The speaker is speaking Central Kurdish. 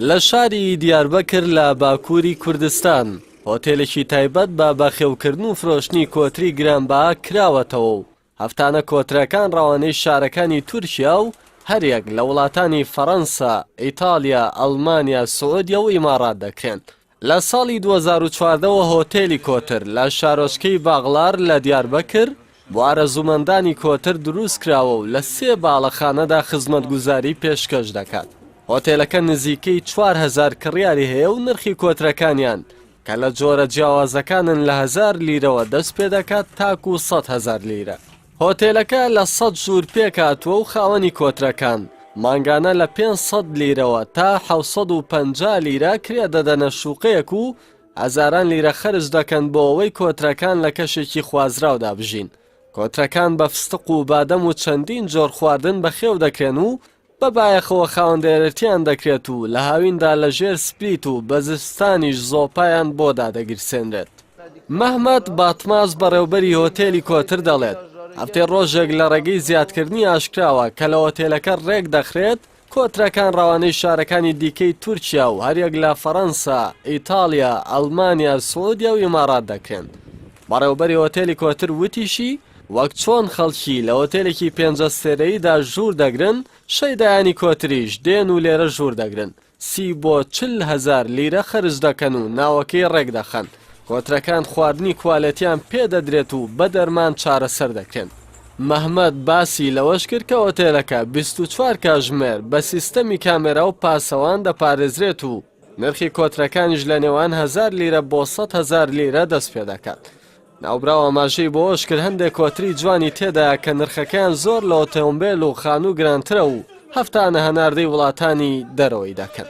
لە شاری دیاربەکر لە باکووری کوردستان، هۆتێلێکی تایبەت بە بەخێوکردن و فرۆشتنی کۆتری گرانبەها کراوەتەوە و هەفتانە کۆترەکان ڕەوانەی شارەکانی تورکیا و هەریەک لە وڵاتانی فەڕەنسا، ئیتاڵیا، ئەڵمانیا، سعودیە و ئیماڕات دەکرێن. لە ساڵی 2014 وە هۆتێلی کۆتر لە شارۆچکەی باغڵار لە دیاربەکر بۆ ئارەزوومەندانی کۆتر دروستکراوە و لە سێ باڵەخانەدا خزمەتگوزاری پێشکەش دەکات. هۆتێلەکە نزیکەی 4000 کڕیاری هەیە و نرخی کۆترەکانیان کە لە جۆرە جیاوازەکانن لە هەزار لیرەوە دەست پێدەکات تاکو 100 هەزار لیرە. هۆتێلەکە لە 100 ژوور پێکهاتووە و خاوەنی کۆترەکان مانگانە لە 500 لیرەوە تا 750 لیرە کرێ دەدەنە شوقەیەک و هەزاران لیرە خەرج دەکەن بۆ ئەوەی کۆترەکان لە کەشێکی خوازراودا بژین. کۆترەکان بە فستق و بادەم و چەندین جۆر خواردن بەخێو دەکرێن و بە بایەخەوە خاوەندارێتیان دەکرێت و لە هاویندا لە ژێر سپلیت و بە زستانیش زۆپایان بۆ دادەگیرسێنرێت. مەهمەت باتماز بەڕێوبەری هۆتێلی کۆتر دەڵێت، هەفتەی ڕۆژێک لە ڕێگەی زیادکردنی ئاشکراوە کە لە هۆتێلەکە ڕێک دەخرێت، کۆترەکان ڕەوانەی شارەکانی دیکەی تورکیا و هەریەک لە فەڕەنسا، ئیتاڵیا، ئەڵمانیا، سعودیا و ئیماڕات دەکرێن. بەڕێوبەری هۆتێلی کۆتر وتیشی، وەک چۆن خەڵکی لە هۆتێلێکی پێنج ئەستێرەییدا ژوور دەگرن، شەیدایانی کۆتریش دێن و لێرە ژوور دەگرن، 30 بۆ 40 هەزار لیرە خەرج دەکەن و ناوەکەی ڕێک دەخەن. کۆترەکان خواردنی کوالێتیان پێ دەدرێت و بە دەرمان چارەسەر دەکرێن. مەهمەت باسی لەوەش کرد کە هۆتێلەکە 24 کاژمێر بە سیستەمی کامێرا و پاسەوان دەپارێزرێت و نرخی کۆترەکانیش لە نێوان هەزار لیرە بۆ 100 هەزار لیرە دەست پێدەکات. ناوبراو ئاماژەی بەوەشکرد، هەندێک کۆتری جوانی تێدایە کە نرخەکەیان زۆر لە ئۆتۆمبێل و خانوو گرانترە و هەفتانە هەناردەی وڵاتانی دەرەوەی دەکەن.